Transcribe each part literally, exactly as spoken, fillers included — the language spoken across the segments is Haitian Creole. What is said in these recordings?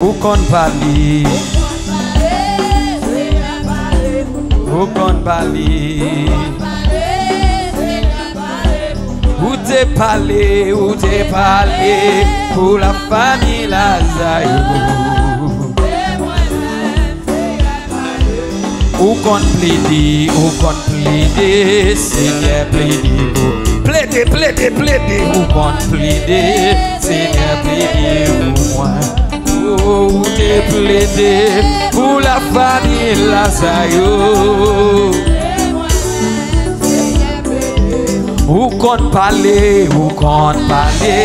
Ou konn pale. Ou konn pale. Ou te pale, ou te pale pou lafanmi Lazayo. Ou konn plede, ou konn plede, Senyè plede pou. Plede, plede, plede, ou konn plede, Senyè plede pou mwen. Oh, ou te plede pou lafanmi Lazayo. Ou konn pale, ou konn pale.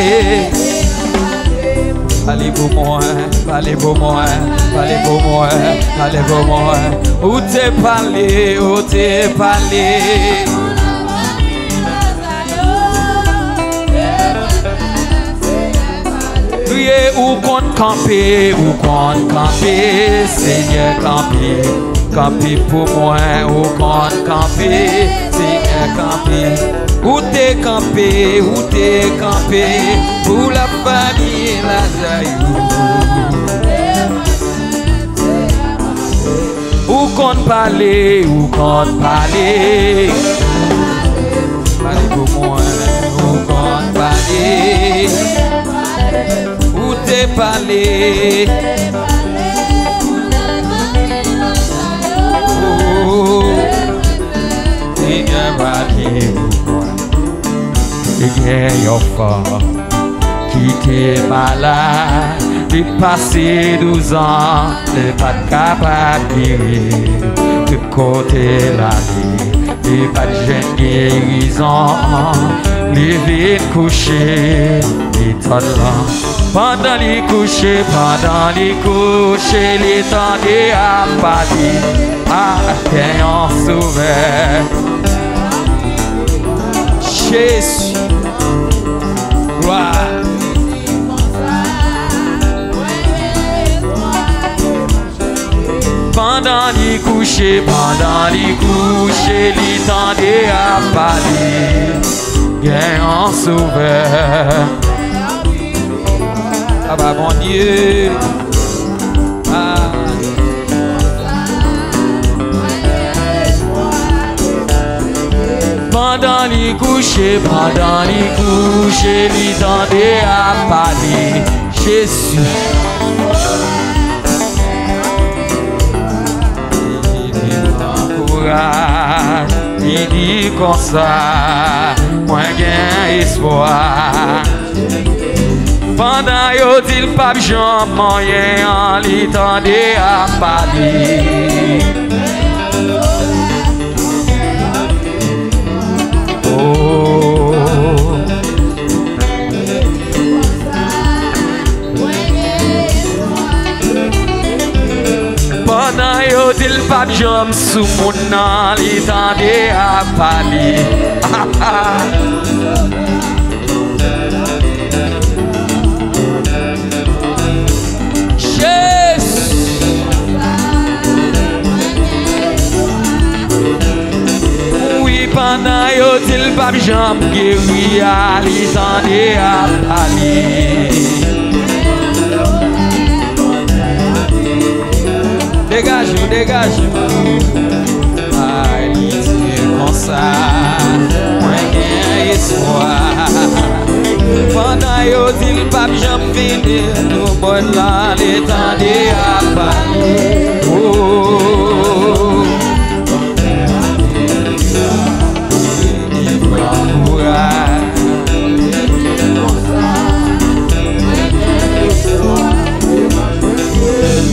Pale pou mwen, pale pou mwen, pale pou mwen, pale pou mwen. Ou te pale, ou te pale. Kriye, ou konn kanpe, ou konn kanpe, Senyè kanpe. Kanpe pou mwen, ou konn kanpe, Senyè kanpe. Ou te kanpe, ou te kanpe pou lafanmi Lazayo. Ou konn pale, ou konn pale. Pale pou mwen, ou konn pale. Ou te pale. Oh, Senyè pale pou mwen. Te gen yon fanm ki te malad, li pase douz an, li pa t kapab geri. Tout kote l ale, li pa t jwenn gerizon. Li vin kouche, li tann lan. Pandan li kouche, pandan li kouche, li tande ap pale. A, gen yon sovè. Jezi. Glwa. Pandan li kouche, pandan li kouche, li tande ap pale. Gen yon sovè. Papa Bondye. Ah. Pandan li kouche, pandan li kouche, li tande ap pale. Jezi. Li pran kouraj, li di konsa, mwen gen espwa. Pandan yo di l p ap janm anyen an, li tande ap pale. Oh. Pandan yo di l p ap janm sou moun nan, li tande ap pale. Jezi! Wi, pandan yo di l p ap janm geri a, li tande ap pale. Degaje w, degaje w. Ay, li di konsa, mwen gen espwa. Pandan yo di l p ap janm vini, nou mòn lan li tande ap pale. Oh. Li pran kouraj.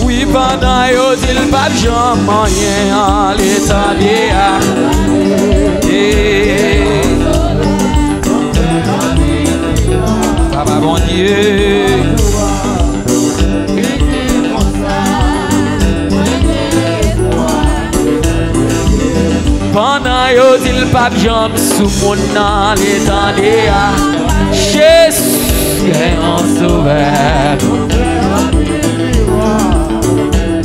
Wi, pandan yo di l p ap janm anyen an, li tande a. Papa Bondye. Pandan yo di l p ap janm sou moun nan, li tande a. Jezi gen yon sovè.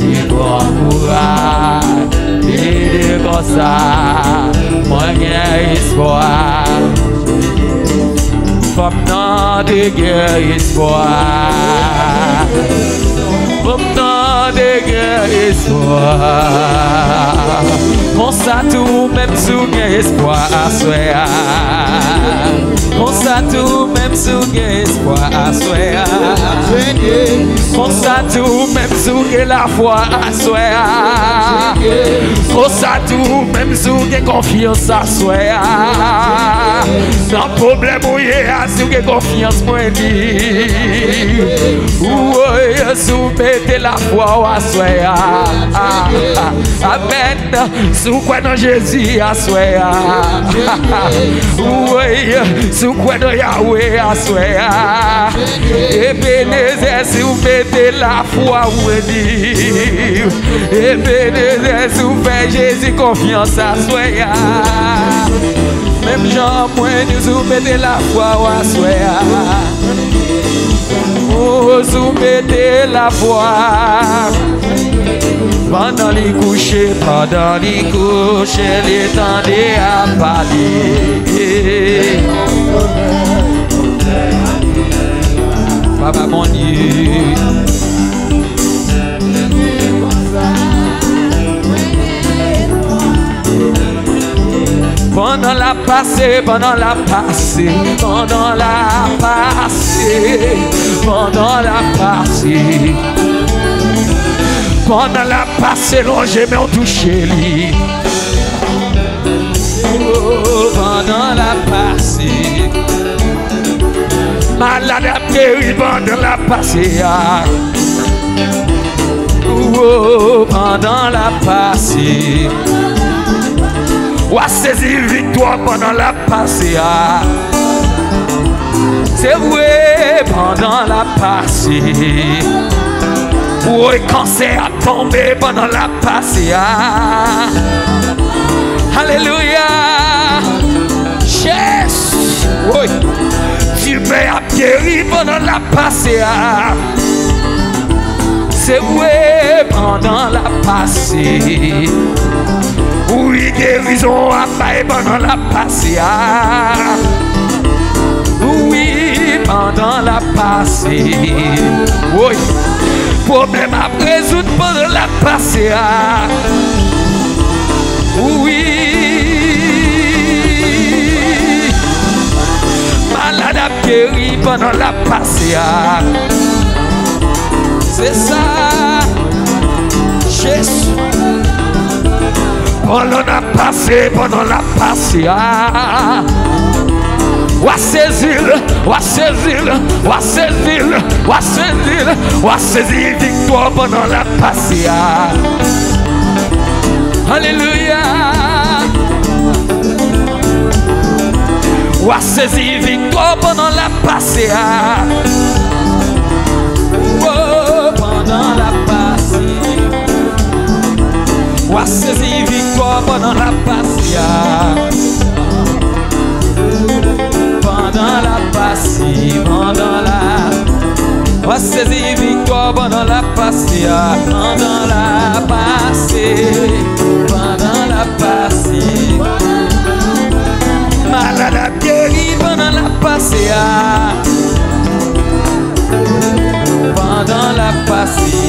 Li pran kouraj, li di konsa, mwen gen espwa. Fanm nan te gen espwa. O Espwa. Konsa tou menm si w gen espwa aswè a. Konsa tou menm si w gen espwa aswè a. Konsa tou menm si w gen lafwa aswè a. Konsa tou menm si w gen konfyans aswè a. Nan pwoblèm ou ye a, si w gen konfyans mwen di. Woy, si w mete lafwa w aswè a. Amèn. Si w kwè nan Jezi aswè a. Woy, si w kwè nan Yawe aswè a. Ebenezè, si w mete lafwa w di. Ebenezè, si w fè Jezi konfyans aswè a. Menm jan mwen di, si w mete lafwa w aswè a. O, si w mete lafwa. Pandan li kouche, pandan li kouche, li tande ap pale. Papa Bondye. Pandan l ap pase, pandan l ap pase, pandan l ap pase, pandan l ap pase. Pandan l ap pase, lonje men w touche li. Oh, pandan l ap pase. Malad ap geri pandan l ap pase a. Oh, pandan l ap pase. W a sezi viktwa pandan l ap pase a. Se vre, pandan l ap pase. Woy, kansè ap tonbe pandan l ap pase a. Alelouya. Yes. Woy. Timè ap geri pandan l ap pase a. Se vre, pandan l ap pase. Wi, gerizon ap bay pandan l ap pase a. Wi, pandan l ap pase. Woy. Pwoblèm ap rezoud pandan l ap pase a. Wi. Malad ap geri pandan l ap pase a. Se sa. Jezi. Pandan l ap pase, pandan l ap pase a. W a sezi l, w a sezi l, w a sezi l, w a sezi l, w a sezi viktwa pandan l ap pase a. Alelouya. W a sezi viktwa pandan l ap pase a. Oh, pandan l ap pase. W a sezi viktwa pandan l ap pase a. Pandan l ap pase, pandan l ap. W a sezi viktwa pandan l ap pase a. Pandan l ap pase, pandan l ap pase. Malad ap geri pandan l ap pase a. Pandan l ap pase.